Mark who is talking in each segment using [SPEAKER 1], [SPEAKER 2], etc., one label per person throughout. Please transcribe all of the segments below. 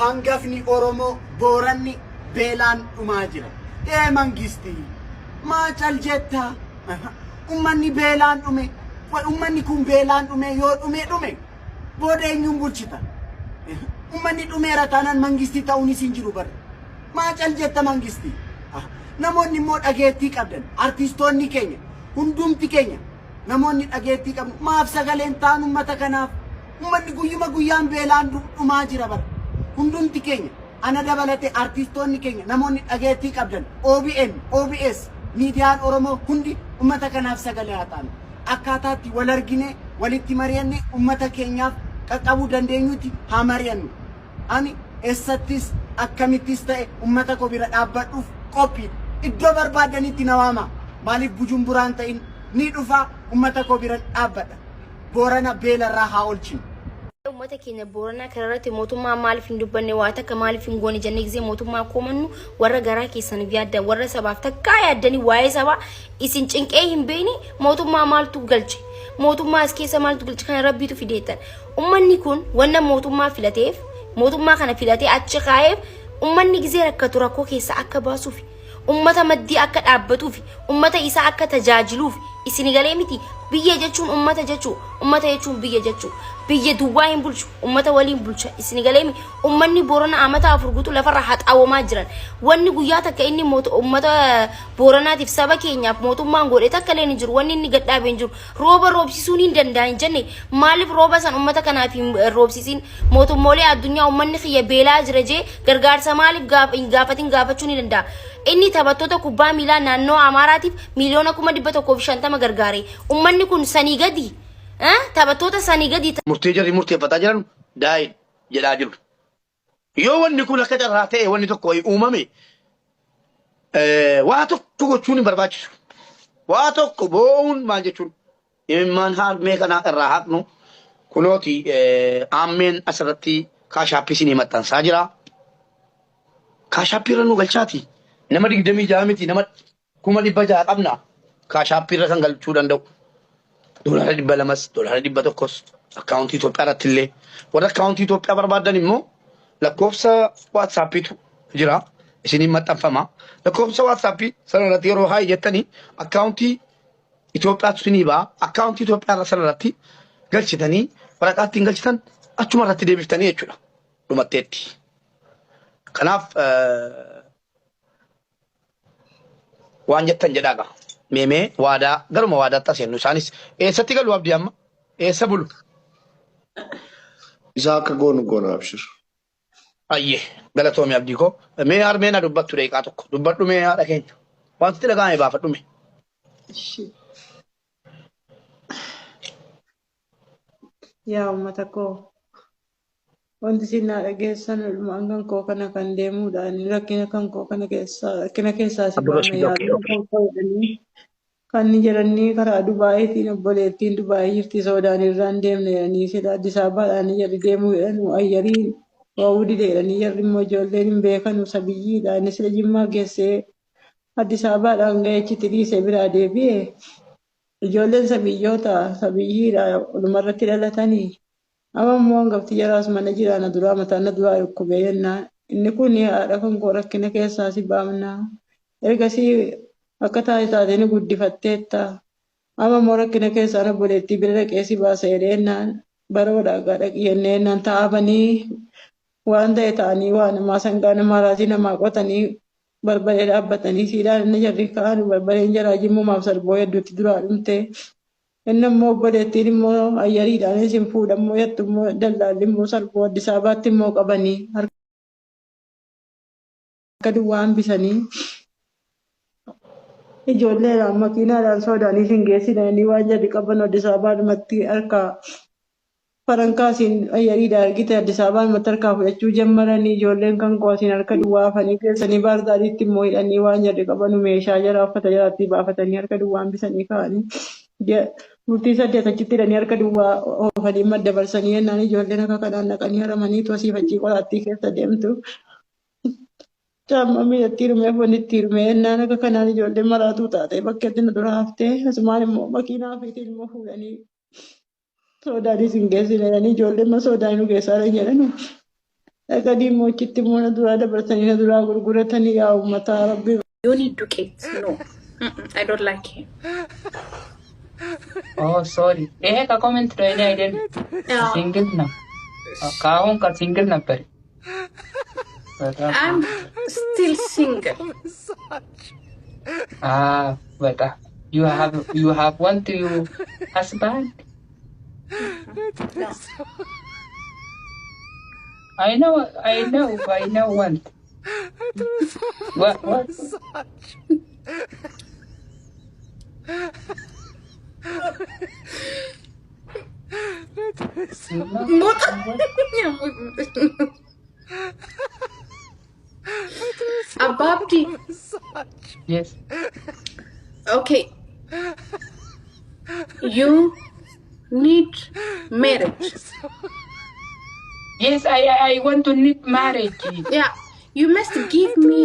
[SPEAKER 1] Hangafni Oromoo Booranni beelaan dhumaa jira. Ee Mangistii maa cal jetta? Ummanni beelaan dhume. Ummanni kun beelaan dhume yoo dhume dhume booda eenyuun bulchita? Ummanni dhumeera taanaan mangistii ta'uunis hin jiru bara. Maa cal jetta mangistii? Namoonni immoo dhageettii qabdan artistoonni keenya hundumti keenya namoonni dhageettii qabnu maaf sagaleen ta'an ummata kanaaf? Ummanni guyyuma guyyaan beelaan dhumaa jira bara. Hundumti keenya ana dabalatee artistoonni keenya namoonni dhageettii qabdan OBN, OBS, miidiyaan Oromoo hundi ummata kanaaf sagalee haa taanu. Akkaataatti wal argine walitti mari'anne ummata keenyaaf qaqqabuu dandeenyutti haa mari'annu. Ani eessattis akkamittis ta'e ummata koo bira dhaabbadhuuf qophiidha. Iddoo barbaadanitti na waamaa. Maaliif Bujumburaan ta'in ni dhufa ummata koo biran dhaabbadha. Boorana beelarraa haa olchinu.
[SPEAKER 2] Uummata keenya Booranaa kana irratti mootummaa maaliif hin dubbanne waa takka maaliif hin goone jennee gisee mootummaa komannu warra garaa keessaniif yaaddan warra sabaaf takkaa yaaddanii waa'ee sabaa isin cinqee hin beekne mootummaa maaltu galche mootummaa as keessa maaltu galche kana rabbiitu fideettan ummanni kun wanna mootummaa filateef mootummaa kana filatee achi kaa'eef ummanni gisee rakkatu rakkoo keessa akka baasuuf ummata maddii akka dhaabbatuuf ummata isaa akka tajaajiluuf isini galee miti biyya jechuun ummata jechuu ummata jechuun biyya jechuu biyya duwwaa hin bulchu ummata waliin bulcha isini galee miti ummanni Boorana amata afur guutuu lafarra haxaawamaa jiran wanni guyyaa takka inni ummata Booranaatiif saba keenyaaf mootummaan godhe takka illee hin jiru wanni inni gadhaabe hin jiru rooba roobsisuun hin danda'a hin jenne maaliif rooba san ummata kanaaf hin roobsisin mootummoolee addunyaa ummanni kiyya beelaa jira jee gargaarsa maaliif hin gaafatin gaafachuu ni danda'a. Inni taphattoota kubbaa miilaa naannoo Amaaraatiif miiliyoona 150,000 gargaare. Ummanni kun sanii gadi taphattoota sanii gadi
[SPEAKER 3] Murtee jarri murteeffataa jiran daayi jedhaa jiru. Yoo wanni kun akka carraa ta'e wanni tokko wayii uumame waa tokko gochuun hin barbaachisu. Waa tokko boo'uun maal jechuun imimmaan harmee kana irraa haqnu kunooti aammeen asirratti kaashaappii isinii maxxansaa jira. Kaashaappii irra nu galchaati. Nama 26 miti nama 600,000 qabna kaashaappii irra kan galchuu danda'u. $200s $100s akkaawuntii Itoophiyaa irratti illee warra akkaawuntii Itoophiyaa barbaadan immoo lakkoofsa waatsaappiitu jira isiniin maxxanfama. Lakkoofsa waatsaappii sana irratti yeroo haayi jettanii akkaawuntii Itoophiyaatu isinii ba'a. Akkaawuntii Itoophiyaa irra sana irratti galchitanii waraqaa ittiin galchitan achuma irratti deebiftanii jechuudha. Dhumatteetti. Kanaaf waan jettan jedhaa gaa. Meemee waadaa garuma waadaatti aseennu isaanis eessatti galu abdii amma eessa bulu?
[SPEAKER 4] Isaa akka goonu goona abshir.
[SPEAKER 3] Ayyee galatoomi abdii koo. Mee harmee na dubbattu daqiiqaa tokko dubbadhu mee haadha keenya. Wanti dhaga'ame baafadhu mee.
[SPEAKER 5] Ishi. Yaa uummata koo wanti isin naa dhageessan ilmaan kan koo kana kan deemuudha. Inni rakkina kan koo kana keessaa rakkina keessaa si baafna
[SPEAKER 3] Abdurrashiid okay
[SPEAKER 5] yaaduu
[SPEAKER 3] okay.
[SPEAKER 5] kan koo jedhanii kan jedhanii karaa Dubaayitiin obboleettiin Dubaayii jirti Soodaan irraan deemne jedhanii sila Addis Ababaadhaan jarri deemuu jedhan ayyariin waa'uu dide jedhanii jarri immoo ijoolleen hin beekanu sabiyyiidha inni sila Jimmaa geessee Addis Ababaadhaan ga'ee achitti dhiisee biraa deebi'e ijoolleen sabiyyoota sabiyyiidha walumarratti dhalatanii Amma immoo hangafti jaraas mana jiraa na duraa mataan na duraa dhukkubee jennaan inni kun haadha kan koo rakkina keessaa si baafna ergasii akka taate taatee nu guddifatteetta amma immoo rakkina keessaan obboleettii bira dhaqee si baasa jedhee jennaan baroodha egaa dhaqi jennee jennaan taa'abanii waan ta'e ta'anii waa namaa sangaa namaa raasii namaa qotanii barbaree dhaabbatanii siidhaan inni jarri ka'an barbareen jaraa jimmumaaf sarboo hedduutti duraa dhumte. Inni immoo obboleettiin immoo ayyariidhaan isin fuudha immoo jettu immoo dallaalli immoo sarboo Addis Ababaatti immoo qabanii harka duwwaa hambisanii ijoolleedhaan makiinaadhaan soodaanii isin geessinanii waan jarri qaban Addis Ababaadhumatti harka Farankaa asiin ayyariidha argite Addis Ababaadhumatti harkaa fudhachuu jammaranii ijoolleen kan koo asiin harka duwwaa hafanii geessanii Baardaariitti immoo hidhanii waan jarri qabanu meeshaa jaraa uffata jaraatti baafatanii harka duwwaa hambisanii kaa'anii bultii 8 achitti hidhanii harka duwwaa oofanii maddabarsanii jennaan ijoolleen akka kanaan naqanii haramanii asiif achii qoraattii keessa deemtu. Caammaa miilatti hirmee foon itti hirmee jennaan akka kanaan ijoolleen maraatuu taatee bakkeetti nu dura haftee asumaan immoo makiinaa ofiitiin immoo fuudhanii Soodaanis hin geessine jedhanii ijoolleen ma soodaan nu geessaa jiran jedhanu. Dhaqanii immoo achitti immoo na duraa dabarsanii na duraa gurguratanii yaa uummataa rabbi.
[SPEAKER 4] Yoni Duket. No. Mm-mm, I don't like him.
[SPEAKER 6] Oh sorry፣ ይሄ ከ comment ነው፣ እኔ አይደለም። Single ነው። ከአሁን ከ single ነበር። በጣም
[SPEAKER 4] I'm still single.
[SPEAKER 6] በጣም you have want you husband?
[SPEAKER 4] No.
[SPEAKER 6] I know, I know, I know want what?
[SPEAKER 4] ሞጣ። አባብዲ።
[SPEAKER 6] Yes.
[SPEAKER 4] Okay. You need marriage.
[SPEAKER 6] Yes, I want to need marriage.
[SPEAKER 4] Yeah. You must give me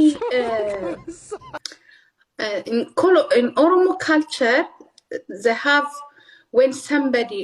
[SPEAKER 4] in Oromo culture, they have when somebody